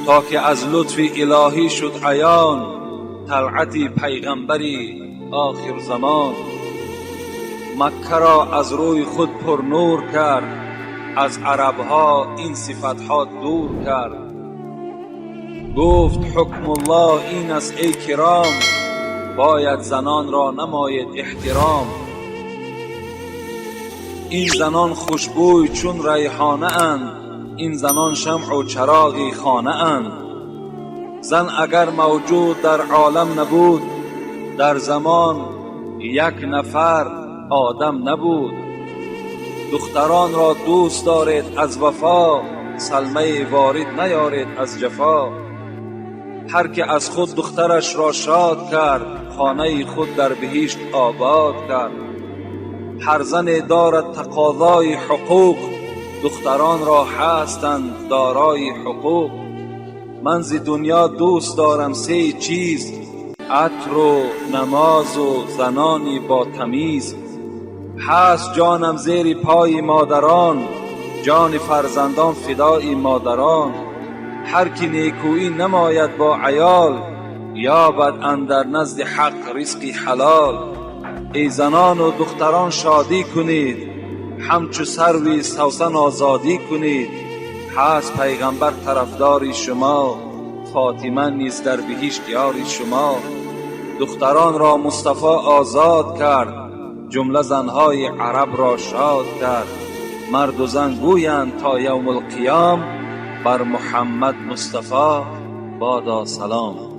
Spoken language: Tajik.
То ки аз лутфи илоҳӣ шуд аён талъати пайғамбари охирзамон. Макка ро аз рӯи худ пурнур кард, аз арабҳо ин сифатҳо дур кард. Гуфт: ҳукмуллоҳ ин аст, эй киром, бояд занонро намоед эҳтиром. Ин занон хушбӯй чун райҳонаанд, ин занон шамъу чароғи хонаанд. Зан агар мавҷуд дар олам набуд, дар замон як нафар одам набуд. Духтаронро дӯст доред аз вафо, салмае ворид наёред аз ҷафо. Ҳар ки аз худ духтарашро шод кард, хонаи худ дар биҳишт обод кард. Ҳар зане дорад тақозои ҳуқуқ, духтаронро ҳастанд дорои ҳуқуқ. Ман зи дунё дӯст дорам се чиз: атру намозу занони бо тамиз. Ҳаст ҷонам зери пои модарон, ҷони фарзандон фидои модарон. Ҳар ки некӯӣ намояд бо аёл, ёбад андар назди ҳақ ризқи ҳалол. Эй занону духтарон, шодӣ кунед, ҳамчу сарви савсан озодӣ кунед. Ҳаст пайғамбар тарафдори шумо, Фотима низ дар биҳишт ёри шумо. Духтаронро Мустафо озод кард, ҷумла занҳои арабро шод кард. Марду зан гӯянд то явмулқиём: бар Муҳаммад Мустафо бодо салом.